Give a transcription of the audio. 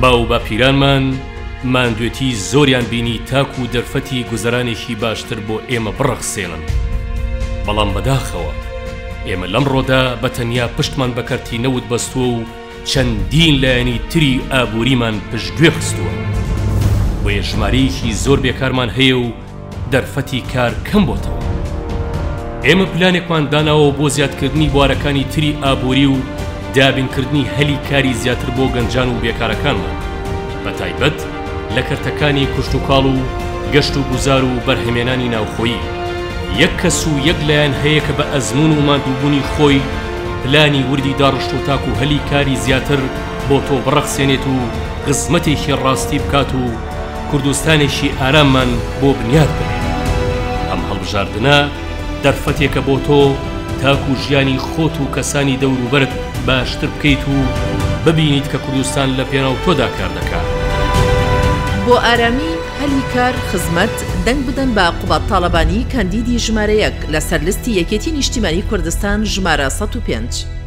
باو و باپیرانمان ماندوێتی زۆریان بینی تاکو دەرفەتی گوزەرانێکی باشتر بۆ ئێمە بڕەخسێنن، بەڵام بەداخەوە ئێمە لەمڕۆدا بە تەنیا پشتمان بە کەرتی نەوت بەستووە و چەندین لایەنی تری ئابووریمان پشتگوێ خستووە، بۆیە ژمارەیەکی زۆر بێکارمان هەیە و دەرفەتی کار کەم بۆتەوە. ئێمە پلانێکمان داناوە بۆ زیادکردنی بوارەکانی تری ئابووری و دابینکردنی هەلی کاری زیاتر بۆ گەنجان و بێکارەکانمان، بەتایبەت لە کەرتەکانی کشتوکاڵ و گەشت و گوزار و بەرهەمێنانی ناوخۆیی. یەک کەس و یەک لایەن هەیە کە بە ئەزموون و ماندووبوونی خۆی پلانی وردی داڕشتووە تاکو هەلی کاری زیاتر بۆ تۆ بڕەخسێنێت و خزمەتێکی ڕاستی بکات و کوردستانێکی ئاراممان بۆ بنیات بنێ. ئەم هەڵبژاردنە دەرفەتێکە بۆ تۆ تاکو ژیانی خۆت و کەسانی دەوروبەرت باشتر بکەیت و ببینیت کە کوردستان لە پێناو تۆدا کار دەکات. بۆ ئارامی، هەلی کار، خزمەت، دەنگ بدەن بە قوباد تاڵەبانی کاندیدی ژمارە یەک لەسەر لستی یەکێتی نیشتیمانی کوردستان ژمارە 105.